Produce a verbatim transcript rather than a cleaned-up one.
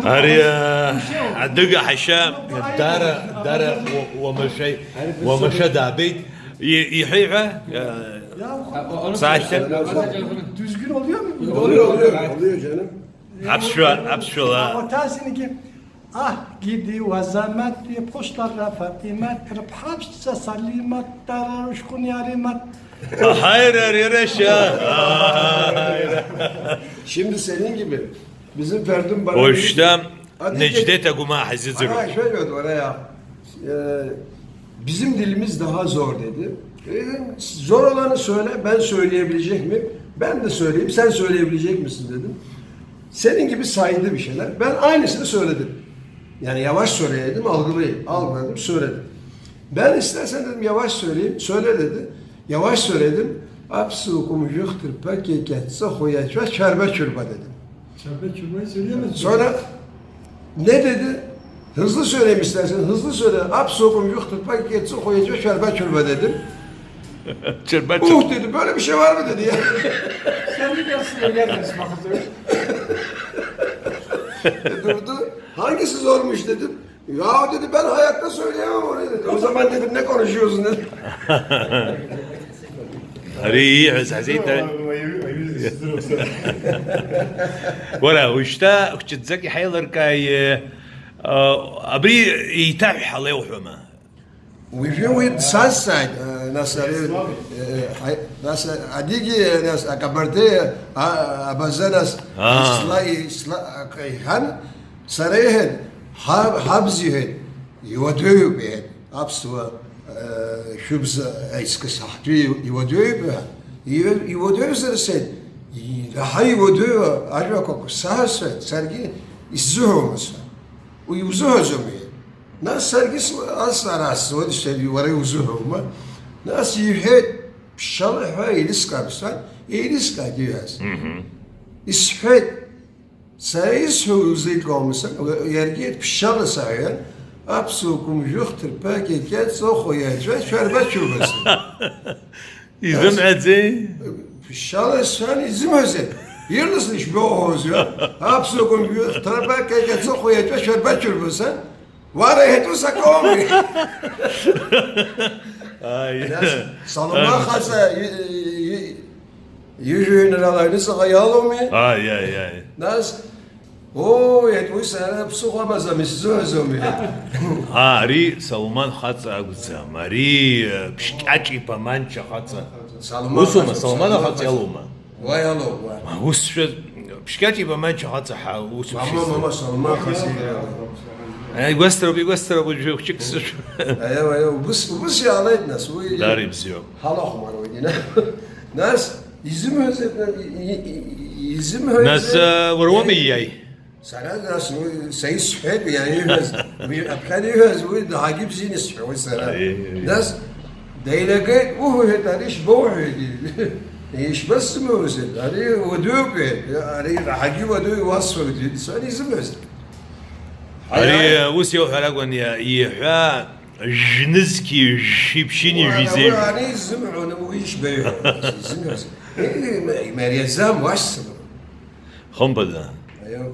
Ари, а, адыга ҳашьа дара, дара уа-, уамашәа, уамашәа даабеит. И-, иҳәеи ҳәа, а, сашьҭа. Düzgün oluyor mu? Oluyor, oluyor, oluyor canım. Аԥсшәа, аԥсшәала. Ortasındaki ah gidiyor azamet diye poşlarla Fatimet, kırıp hapşça salimat, dararuşkun yarimat. Hayır, hayır, hayır, aşağı. Şimdi senin gibi bizim Ferdun bana Уажәшьҭа Neçdet Aguma ҳазыӡырҩуеит. Aa, şöyle oldu oraya. Ee, bizim dilimiz daha zor dedi. Dedim, zor olanı söyle, ben söyleyebilecek miyim? Ben de söyleyeyim, sen söyleyebilecek misin dedim. Senin gibi saydı bir şeyler. Ben aynısını söyledim. Yani yavaş söyledim, algılayın, algıladım, söyledim. Ben istersen dedim yavaş söyleyeyim, söyle dedi. Yavaş söyledim. Apsukum yuhtir pekeket sohuya çorba çorba dedim. Çorba çorbayı söyleyemez. Sonra ne dedi? Hızlı söyleyeyim istersen, hızlı söyle. Apsukum yuhtir pekeket sohuya çorba çorba dedim. Çorba çorba. Uh dedi, böyle bir şey var mı dedi ya. Sen bir de söyleyemez bakalım. Durdu. Hangisi zormuş dedim. Ya dedi, ben hayatta söyleyemem onu dedi. O zaman dedim, ne konuşuyorsun dedim. Ари ииҳәаз ҳзеиҭа-, Уара, уажәшьҭа хәҷыӡак иҳаилыркааи, а, абри еиҭаҳәҳәала иуҳәома? Уажәы уи дсазҵааит, а, нас ари, а, ҳаи-, нас адигьы, нас акабардеи, а, абаза, нас Аа. исла-, исла-, акы иҳәан, Сара иҳәеит, ҳа-, ҳабз иҳәеит, иуадаҩуп иҳәеит, аԥсуа, э, шәыбз аизкыс ҳаҳҭҩы иуадаҩуп ҳәа. Иу-, иуадаҩзар сҳәеит, и-, раҳа иуадаҩу ажәақәак саҳәа сҳәеит, саргьы исзыҳәома сҳәа. Уи иузыҳәаӡом иҳәеит. Нас саргьы с-, ас ара сзуеит, сҳәеит, уара иузыҳәома? Нас иҳәеит, ԥшьшьала ҳәа еилыскаап сҳәан, еилыскааит ииҳәаз. Мгм. Исҳәеит, Сара исҳәо узеилкаауам, сан, иаргьы ԥшьшьала саҳәан, аԥсуа кәымжәыхә ҭырԥа кьакьа ҵохо иаҵәа шәарба шәыбасын. Изымҳәаӡеи? Ԥшьшьала сҳәан, изымҳәаӡеит. Ирласны ишбоуҳәозеи? Аԥсуа кәымжәыхә ҭырԥа кьакьа ҵохо иаҵәа шәарба шәыбасын. Уара иҳәатәу сакоуми? Ааи. Нас Салумон хаҵа и-, и-, и-, ижәҩанрала аҩныҵҟа иалоуми? Ааи, ааи, ааи. Нас, оо, иҳәеит, уи сара ԥсыхәа амаӡам, исзыҳәаӡом, иҳәеит. Аа, ари Салумон хаҵа акәӡам, ари, э, Ԥшькьаҿ-иԥа Манча хаҵа. Салумон Усума, хаҵа, Салумон Салумон ахаҵа хаҵа. Иалоума? Уа иалоуп, уа. Ма, усшәа, Ԥшькьаҿ-иԥа Манча хаҵа ҳа-, ус Мама, шәысҭаз. Мама, Салумон хаҵа иалоуп. Э, игәасҭароуп, игәасҭароуп, уажәы хәҷык сышәа. Аиа, аиа, убыс, убыс иаалеит, нас, уи Даара ибзиоуп. Ҳалахәмаруеит, ина. Нас, изымҳәазеи, и-, и-, и-, изымҳәазеи? Нас, э, уара уоума ииааи? Сара, нас, уи, са исҳәеит, иара ииҳәаз, уи, аԥхьан ииҳәаз, уи дагьыбзианы исҳәауеит сара. Аиеи, аиеи. Нас, деилагеит, уҳәеит, ари шбоуҳәеит, ишбасымҳәозеи, ари уадаҩуп, иҳәеит, ари раҳагьы уадаҩ уасҳәоит, иҳәеит, сара изымҳәаз. Ари, Аиа. Ус иауҳәар акәын, иа-, иҳәа, Жә-нызқьи жәшәи ԥшьыни Уара, жәизеи уара, ани изымҳәо, уи ишбаҩхо, изымҳәоз. Имариаӡам, уашьцылон. Хымԥада.